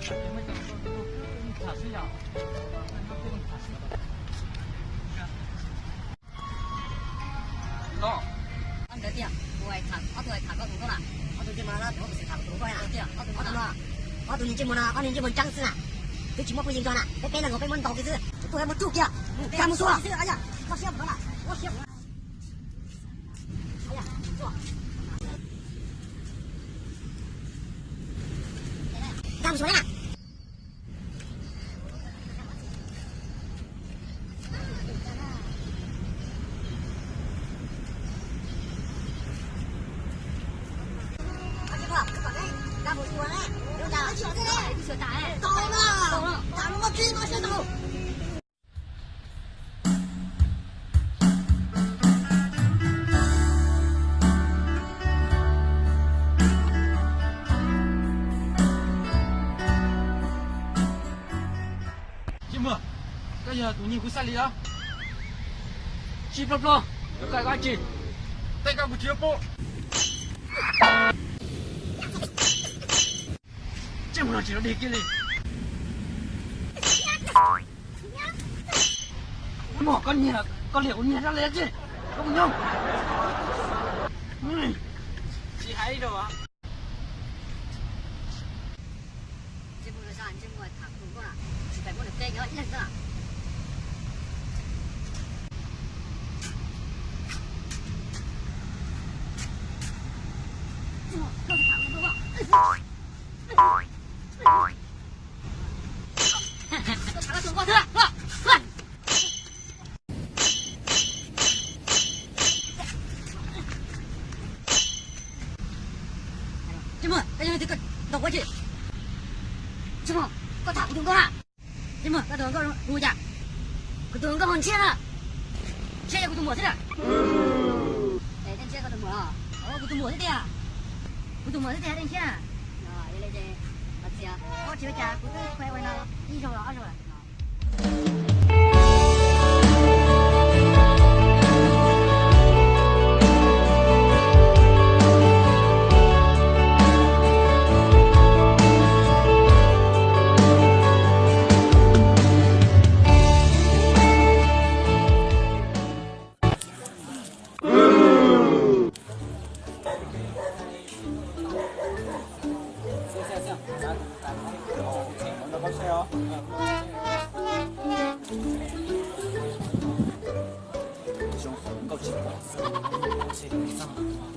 Ntawd tiag, kuv hais tham, ob tug hais tham koj tus nkauj na. Ob tug ntsej muag no, ob tug ntsej muag no, ob tug ntsej muag ntseeb xwb na. Twb tsis muaj phooj ywg nrog na, peb peb leeg nkaus peb muab ntaus kiag xwb. Tus tub muab tsuj kiag, nkag mus xwb. Nkag mus xwb na. Ntsej muag, koj yog tus nyiag kuv xab li los? Tsis ploj ploj, koj koj tsis, tej koj kuv tsis yuav pub. Ntsej muag no tsis los dig kiag li. Mog, koj niag, koj liam kuv niag rab li tsis, koj mus nyob. Tsis hais rau. Ntsej muag no, ntsej muag tham tus nkauj na, tsis pais muab nws teb nyob ib leeg xwb na. Ntsej muag, koj yog leej twg, koj ntaus kuv tsi? Ntsej muag, koj tham kuv tus nkauj na. Ntsej muag, koj tus nkauj hu cas? Kuv tus nkauj hu Ntshiab na. Ntshiab yog kuv tus muam xwb na. Tej Ntshiab koj tus muam los? Kuv tus muam xwb tiag. Kuv tus muam xwb tiag, Ntshiab na. Yog li ces, txiv, koj tsis ua cas, kuv twb khuv ua no ib zaug los ob zaug lawm. Zoo nkauj tsis muaj, tsis tau txog.